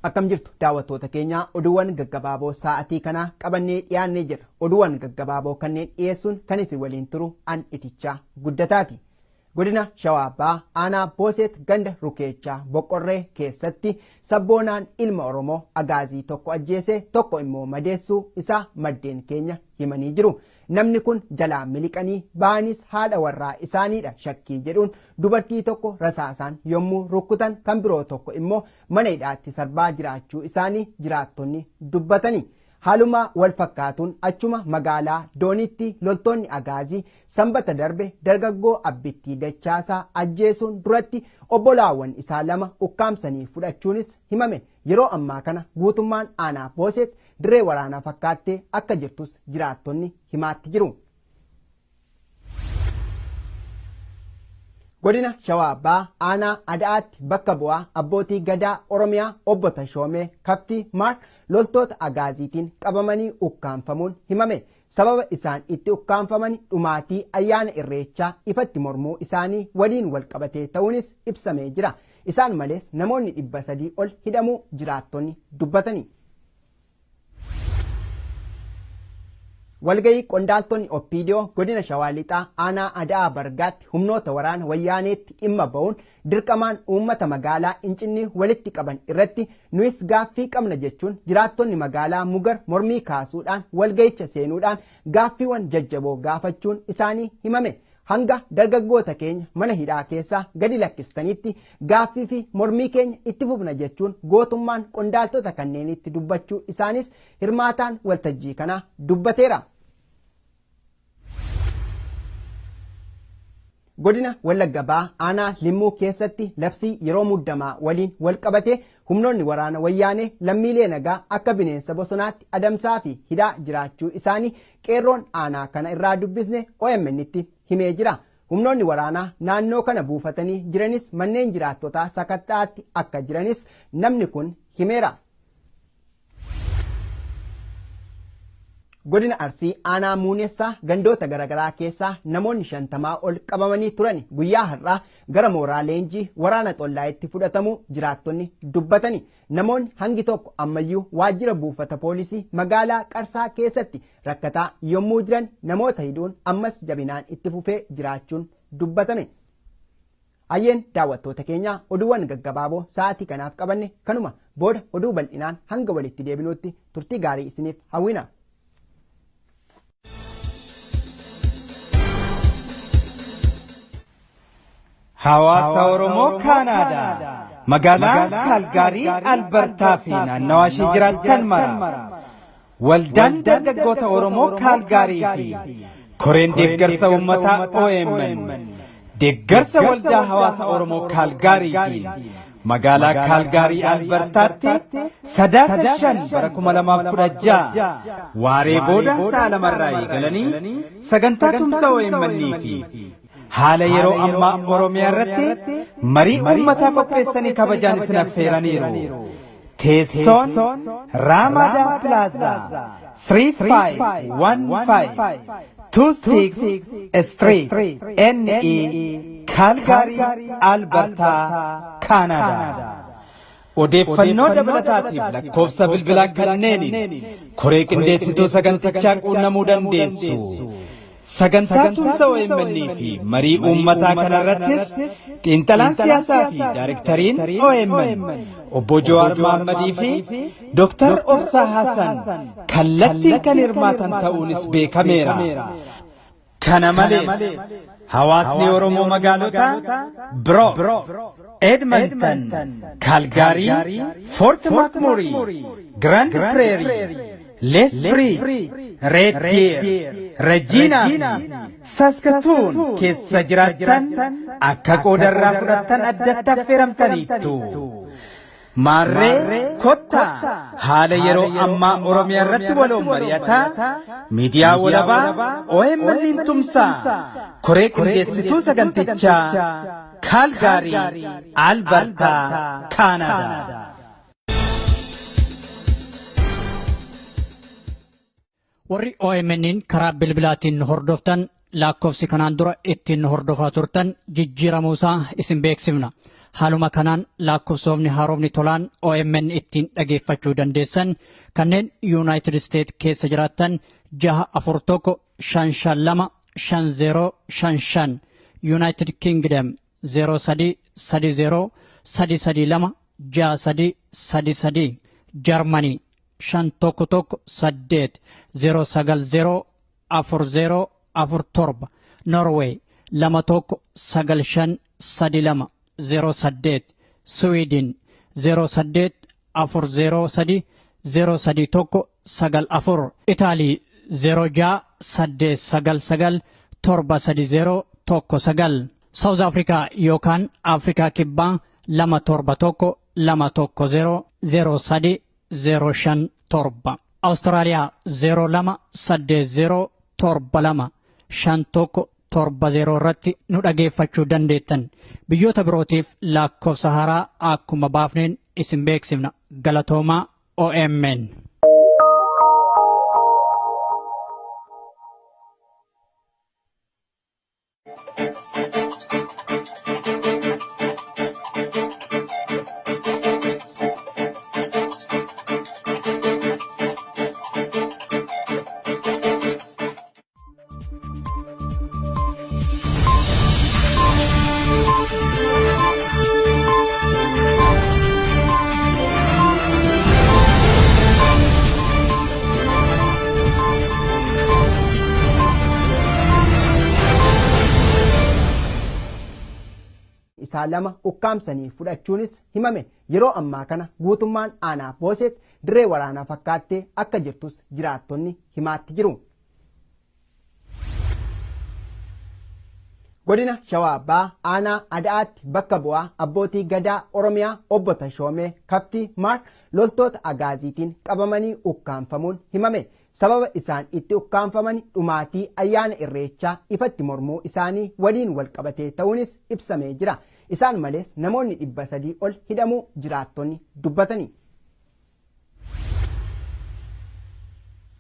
Akkam jirtu daawwattoota keenya, oduuwwan gaggabaaboo sa'aatii kanaa qabannee dhiyaannee jirra. Oduuwwan gaggabaaboo kanneen dhiyeessuun kan isin waliin turu an Itichaa Guddataati. Godina Shawaa Bahaa, aanaa Booseet, ganda Rukeechaa Boqqorree keessatti sabboonaan ilma Oromoo agaazii tokko ajjeese, tokko immoo madeessuu isaa maddeen keenya himanii jiru. Namni kun jalaa miliqanii ba'anis haadha warraa isaaniidha shakkii jedhuun dubartii tokko rasaasaan yommuu rukkutan, kan biroo tokko immoo mana hidhaatti sarbaa jiraachuu isaanii jiraattonni dubbatani. Haaluma wal fakkaatuun achuma magaalaa Doonitti loltoonni agaazii Sanbata darbe dargaggoo Abbittii Dachaasaa ajjeesuun duratti obbolaawwan isaa lama ukkaamsanii fudhachuunis himame. Yeroo ammaa kana guutummaan aanaa Booseet dirree waraanaa fakkaattee akka jirtus jiraattonni himaatti jiru. Godina Shawaa Bahaa, aanaa Ada'aatti bakka bu'aa abbootii gadaa Oromiyaa obbo Tashoomee Kaftii Maar loltoota agaaziitiin qabamanii ukkaanfamuun himame. Sababa isaan itti ukkaanfaman dhumaatii ayyaana Irreechaa ifatti mormuu isaanii waliin wal qabatee ta'uunis ibsamee jira. Isaan malees namoonni 300 ol hidhamuu jiraattonni dubbatani. Walgahii qondaaltonni Oppiidiyoo godina Shawaa Lixaa, aanaa Ada'aa Bargaatti humnoota waraana wayyaaneetti dhimma ba'uun dirqamaan uummata magaalaa Incinnii walitti qaban irratti nuyis gaaffii qabna jechuun jiraattonni magaalaa Mugar mormii kaasuudhaan walgahicha seenuudhaan gaaffiiwwan jajjaboo gaafachuun isaanii himame. Hanga dargaggoota keenya mana hidhaa keessaa gadi lakkistanitti gaaffii fi mormii keenya itti fufna jechuun gootummaan qondaaltota kanneenitti dubbachuu isaanis hirmaataan waltajjii kanaa dubbateera. Godina Wallagga Bahaa, aanaa Limmuu keessatti labsii yeroo muddamaa waliin wal qabate humnoonni waraana wayyaanee lammiilee nagaa akka bineensa bosonaatti adamsaa fi hidhaa jiraachuu isaanii qeerroon aanaa kana irraa dubbisne OMN'tti himee jira. Humnoonni waraanaa naannoo kana buufatanii jiranis manneen jiraattotaa sakatta'aatti akka jiranis namni kun himeera. Godina Arsii, aanaa Muunessaa gandoota garaagaraa keessaa namoonni 50 ol qabamanii turan guyyaa har'aa gara mooraa leenjii waraana Xollaayitti fudhatamuu jiraattonni dubbatani. Namoonni hangi tokko ammayyuu waajjira buufata poolisii magaalaa Qarsaa keessatti rakkataa yommuu jiran, namoota hidhuun ammas jabinaan itti fufee jiraachuun dubbatame. Ayyeen daawwattoota keenya, oduuwwan gaggabaaboo sa'aatii kanaaf qabanne kanuma. Booda oduu bal'inaan hanga walitti deebinutti turtii gaarii isiniif hawwina. Hawaasa Oromoo Kaanaadaa magaalaa Kaalgaarii, Albertaa fi naannawaa ishee jiraattan mara, Waldaan Dargaggoota Oromoo Kaalgaarii fi Koreen Deeggarsa Uummataa OMN deeggarsa Waldaa Hawaasa Oromoo Kaalgaariitiin magaalaa Kaalgaarii, Albertaatti Sadaasa 5 bara 2016 waaree booda sa'a 2rraa eegalanii sagantaa tumsa OMN fi haala yeroo ammaa Oromiyaa irratti marii uummataa qopheessanii kabajaan isin affeeraniiru. Teessoon Raamadaa Plaza, 3515 26 Street NE, Calgary, Alberta, Canada. Odeeffannoo dabalataatiif lakkoofsa bilbilaa kanneeniin koree qindeessituu sagantichaa quunnamuu dandeessu. Sagantaa tumsa OMN fi marii uummataa kanarrattis xiinxalaan siyaasaa fi daayirektariin OMN obbo Jawaar Mohammadii fi Dooktar Obsaa Hassan kallattiin kan hirmaatan ta'uunis beekameera. Kana malees hawaasni Oromoo magaalota Brooks, Edmonton, Calgary, Fort McMurray, Grand Prairie, Lethbridge, Red Deer, Regina fi Saskatoon keessa jiraattan akka qoodarraa fudhattan addatti affeeramtaniittu. Maarree kottaa haala yeroo ammaa Oromiyaa irratti waloon mari'ataa miidiyaa walabaa OMN tumsaa. Koree qindeessituu sagantichaa, Kaalgaarii, Albertaa, Kaanaadaa. Warri OMN'n karaa bilbilaatiin hordoftan, lakkoofsi kanaan dura ittiin hordofaa turtan jijjiiramuusaa isin beeksifna. Haaluma kanaan lakkoofsofni haaromni tolaan OMN ittiin dhageeffachuu dandeessan kanneen Yuunaayitid Isteet keessa jiraattan 641 552 5055, Yuunaayitid Kingdom 03 30 332 63 33, Jarmanii 511 8 090 40 47, Norway 21 95 32 08, Sweden 08 403 031 94, Itaalii 06 899 730 19, South Africa yookaan Afrikaa Kibbaa 271 210 03 057, Awustiraaliyaa 02 80 72 51 70 irratti nu dhageeffachuu dandeettan. Biyyoota birootiif lakkoofsa haaraa akkuma baafneen isin beeksifna. Galatoomaa OMN. Isaa lama ukkaamsanii fudhachuunis himame. Yeroo ammaa kana guutummaan aanaa Booseet dirree waraanaa fakkaattee akka jirtus jiraattonni himaatti jiru. Godina Shawaa Bahaa aanaa Ada'aatti bakka bu'aa abbootii gadaa Oromiyaa obbo Tashoomee Kaftii Maar loltoota agaaziitiin qabamanii ukkaamfamuun himame. Sababa isaan itti ukkaamfaman dhumaatii ayyaana irreechaa ifatti mormuu isaanii waliin walqabatee ta'uunis ibsamee jira. Isaan malees namoonni 300 ol hidhamuu jiraattonni dubbatani.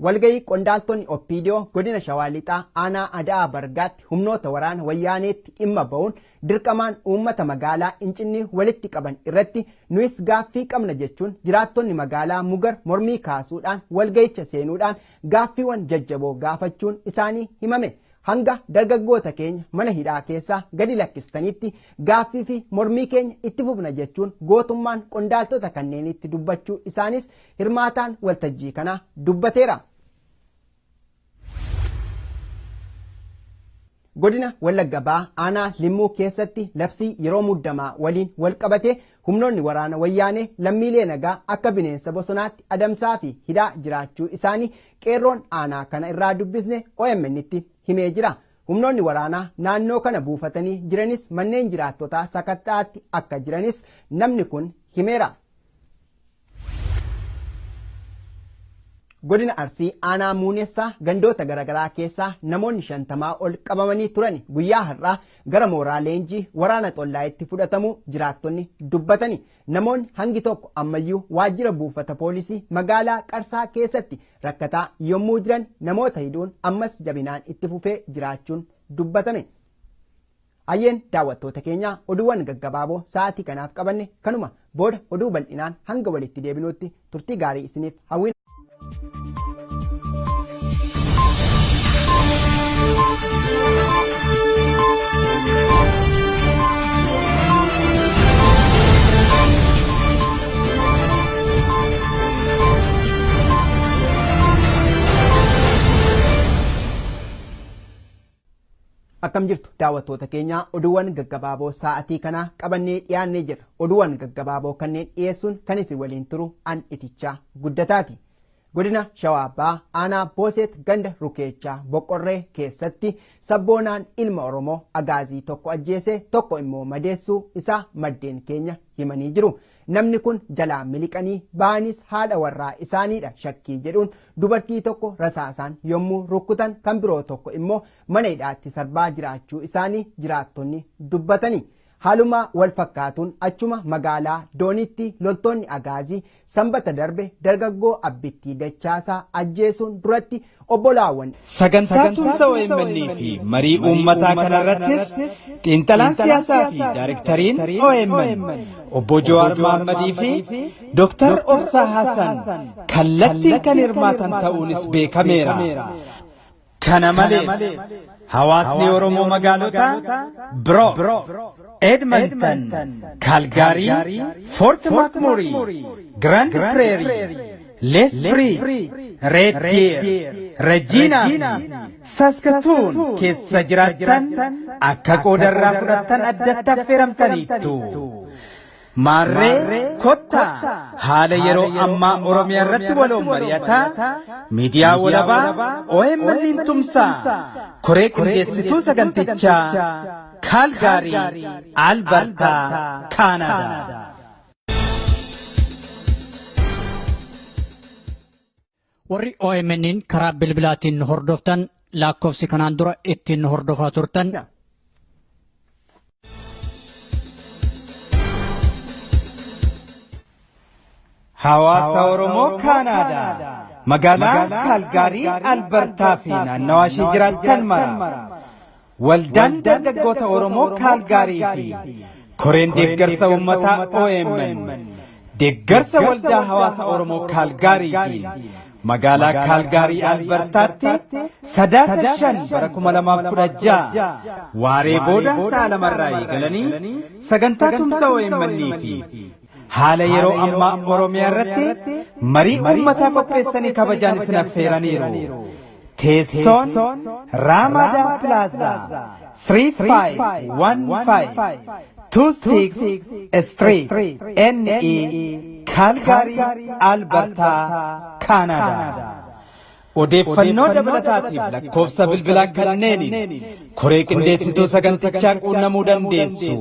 Walgayii qondaaltonni Oppiidiyoo godina Shawaa Lixaa aanaa Ada'aa Bargaatti humnoota waraana wayyaaneetti dhimma ba'uun dirqamaan uummata magaalaa Incinnii walitti qaban irratti nuyis gaaffii qabna jechuun jiraattonni magaalaa Mugar mormii kaasuudhaan walgayicha seenuudhaan gaaffiiwwan jajjaboo gaafachuun isaanii himame. Hanga dargaggoota keenya mana hidhaa keessaa gadi lakkistanitti gaaffii fi mormii keenya itti fufna jechuun gootummaan qondaaltota kanneenitti dubbachuu isaanis hirmaataan waltajjii kanaa dubbateera. Godina Wallagga Bahaa aanaa Limmuu keessatti labsii yeroo muddamaa waliin walqabate humnoonni waraana wayyaanee lammiilee nagaa akka bineensa bosonaatti adamsaa fi hidhaa jiraachuu isaanii qeerroon aanaa kana irraa dubbisne OMN'tti himee jira. Humnoonni waraanaa naannoo kana buufatanii jiranis manneen jiraattotaa sakatta'aatti akka jiranis namni kun himeera. Godina Arsii aanaa Muunessaa gandoota garaagaraa keessaa namoonni 50 ol qabamanii turan guyyaa har'aa gara mooraa leenjii waraana xollaayitti fudhatamuu jiraattonni dubbatani. Namoonni hangi tokko ammayyuu waajjira buufata poolisii magaalaa Qarsaa keessatti rakkataa yommuu jiran namoota hidhuun ammas jabinaan itti fufee jiraachuun dubbatame. Ayyeen daawwattoota keenyaa oduuwwan gaggabaaboo sa'aatii kanaaf qabanne kanuma booda oduu bal'inaan hanga walitti deebinuutti turtii gaarii isiniif hawwina. Akkam jirtu daawwattoota keenyaa oduuwwan gaggabaaboo sa'aatii kanaa qabannee dhiyaannee jirra. Oduuwwan gaggabaaboo kanneen dhiyeessuun kan isin waliin turu an itichaa guddataati. Godina Shawaa Bahaa aanaa Booseet ganda Rukeechaa Boqqorree keessatti sabboonaan ilma Oromoo agaazii tokko ajjeese tokko immoo madeessuu isaa maddeen keenya himanii jiru. Namni kun jalaa miliqanii ba'anis haadha warraa isaaniidha shakkii jedhuun dubartii tokko rasaasaan yommuu rukkutan kan biroo tokko immoo mana hidhaatti sarbaa jiraachuu isaanii jiraattonni dubbatani. Haaluma wal fakkaatuun achuma magaalaa Doonitti loltoonni Agaazii Sanbata darbe dargaggoo Abbittii Dachaasaa ajjeesuun duratti obbolaawwan. Sagantaa tumsa OMN fi marii uummataa kanarrattis xiinxalaan siyaasaa fi daayirektariin OMN obbo Jawaar Mohammadii fi Dooktar Obsaa Hassan kallattiin kan hirmaatan ta'uunis beekameera. Kana malees hawaasni Oromoo magaalota Brooks, Edmonton, Calgary, Fort McMurray, Grand Prairie, Lethbridge, Red Deer, Regina fi Saskatoon keessa jiraattan akka qoodarraa fudhattan addatti affeeramtaniittu. Maarree, kottaa haala yeroo ammaa Oromiyaa irratti waloon mari'ataa, miidiyaa walabaa OMN tumsaa, koree qindeessituu sagantichaa, Kaalgaarii, Albertaa, Kaanaadaa. Warri OMN karaa bilbilaatiin hordoftan, lakkoofsi kanaan dura ittiin hordofaa turtan Hawaasa Oromoo Kaanaadaa magaalaa Kaalgaarii, Albertaa fi naannawaa ishee jiraattan mara, waldaan dargaggoota Oromoo Kaalgaarii fi koreen deeggarsa uummataa OMN deeggarsa waldaa hawaasa Oromoo Kaalgaariitiin magaalaa Kaalgaarii, Albertaatti Sadaasa 5 bara 2016 waaree booda sa'a 2rraa eegalanii sagantaa tumsa OMN fi haala yeroo ammaa Oromiyaa irratti marii uummataa qopheessanii kabajaan isin affeeraniiru. Teessoon Raamadaa Plaazaa, 3515 26 Street NE, Calgary, Alberta, Canada. Odeeffannoo dabalataatiif lakkoofsa bilbilaa kanneeniin koree qindeessituu sagantichaa quunnamuu dandeessu.